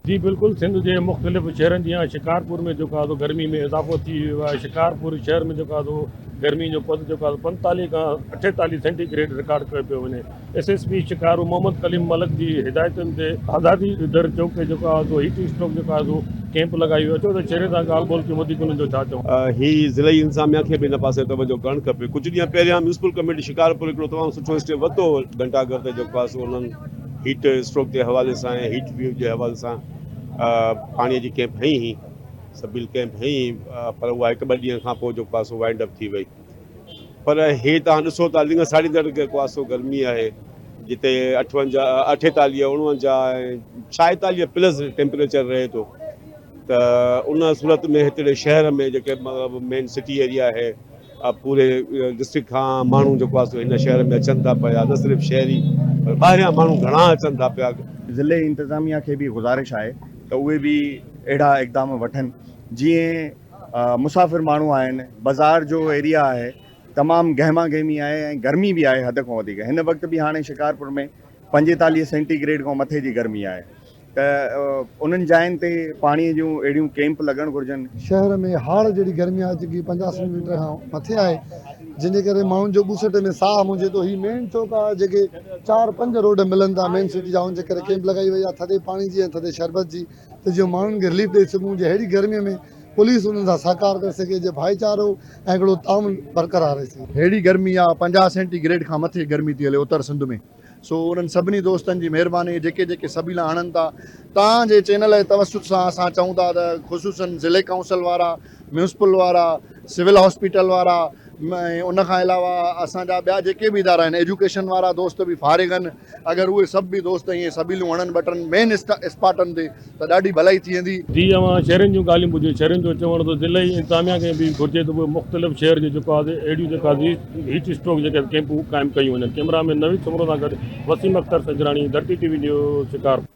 جي بلڪل سنڌ جي مختلف شهرن جيان شڪارپور ۾ جيڪو آهي سو گرمي ۾ اضافو ٿي ويو آهي شڪارپور شهر ۾ جيڪو آهي سو گرمي جو پد جيڪو آهي سو 45 کان 48 سينٽي گريڊ رڪارڊ ڪيو پيو وڃي S S P Shikarpur Muhammad Kaleem Malik جي هدايتن تي آزادي در چوڪ تي جيڪو آهي سو هيٽ اسٽروڪ جيڪو آهي سو ڪيمپ لڳائي ويو اچو ته شهرين سان ڳالهه ٻولهه ڪيون وڌيڪ انهن جو ڇا چوڻ هي ضلعي انتظاميا کي به ان پاسي توجهه ڪرڻ کپي ڪجهه ڏينهن پهريان ميونسپل ڪميٽي شڪارپور هڪڙو تمام سٺو اسٽيپ ورتو هو گهنٽا گهر تي جيڪو آهي سو انهن هيٽ اسٽروڪ جي حوالي سان ۽ هيٽ ويو جي حوالي سان پاڻي جي ڪيمپ هنئي هئي سبيل ڪيمپ هنئي هئي پر اها هڪ ٻه ڏينهن کان پوء جيڪو آهي سو وائنڊ اپ ٿي وئي پر هي تهان ڏسو ٿا لڱ ساڙيندڙ جيڪو آهي سو گرمي آهي جتي 58 48 49 ۽ 46 پلس ٽيمپريچر رهي ٿو ته ان صورت ۾ هتڙي شهر ۾ جيڪي مين سٽي ايريا آهي پوري ڊسٽرڪٽ کان ماڻهو جيڪو آهي سو هن شهر ۾ اچن ٿا پيا نه صرف شهري پر ٻاهريان ماڻهو گهڻا اچن ٿا پيا. ضلعي انتظاميا کي به گذارش آهي ته اهي به اهڙا اقدام وٺن جيئن مسافر ماڻهو آهن بازار جو ايريا آهي تمام گهما گهمي آهي ۽ گرمي به آهي حد کان وڌيڪ هن وقت به هاڻي شڪارپور ۾ 45 سينٽي گريڊ کان مٿي جي گرمي آهي ته انهن جاين تي پاڻي جون اهڙيون ڪيمپ لڳڻ گهرجن. شهر ۾ هاڙ جهڙي گرمي آ جيڪي 50 سينٽي ميٽر کان مٿي آهي جنهن جي ڪري ماڻهن جو ٻوسٽ ۾ ساهه منجهي ٿو هي مين چوڪ آ جيڪي چار پنج روڊ ملن ٿا مين سٽي جا ان جي ڪري ڪيمپ لڳائي وئي آ ٿڌي پاڻي جي ۽ ٿڌي شربت جي ته جيئن ماڻهن کي رليف ڏئي سگهون جي ههڙي گرمي ۾ پوليس انهن سان سهڪار ڪري سگهي جي ڀائيچارو ۽ هڪڙو تعاون برقرار رهي سگهي. ههڙي گرمي آ 50 سينٽي گريڊ کان مٿي گرمي ٿي هلي اتر سنڌ ۾ سو انهن سڀني دوستن جي مهرباني جيڪي جيڪي سبيلا آڻن ٿا توهان جي چينل جي توسط سان اسان چئون ٿا ته خصوصن ضلعي ڪائونسل وارا ميونسپل وارا سول هاسپيٽل وارا ۽ ان کان علاوه اسان جا ٻيا جيڪي به ادارا آهن ايجوڪيشن وارا دوست به فارغ آهن اگر اهي سڀ به دوست ائين سبيلون هڻن ٻه ٽن مين اسپاٽن تي ته ڏاڍي ڀلائي ٿي ويندي. جي اوهان شهرين جون ڳالهيون ٻڌيون شهرين جو چوڻ ته ضلعي انتظاميا کي به گهرجي ته اهي مختلف شهر جي جيڪو آهي اهڙيون جيڪا هيٽ اسٽروڪ جيڪي ڪيمپون قائم ڪيون وڃن ڪئميرا مين نويد سومرو سان گڏ Waseem Akhtar Sanjrani Dharti T V news Shikarpur.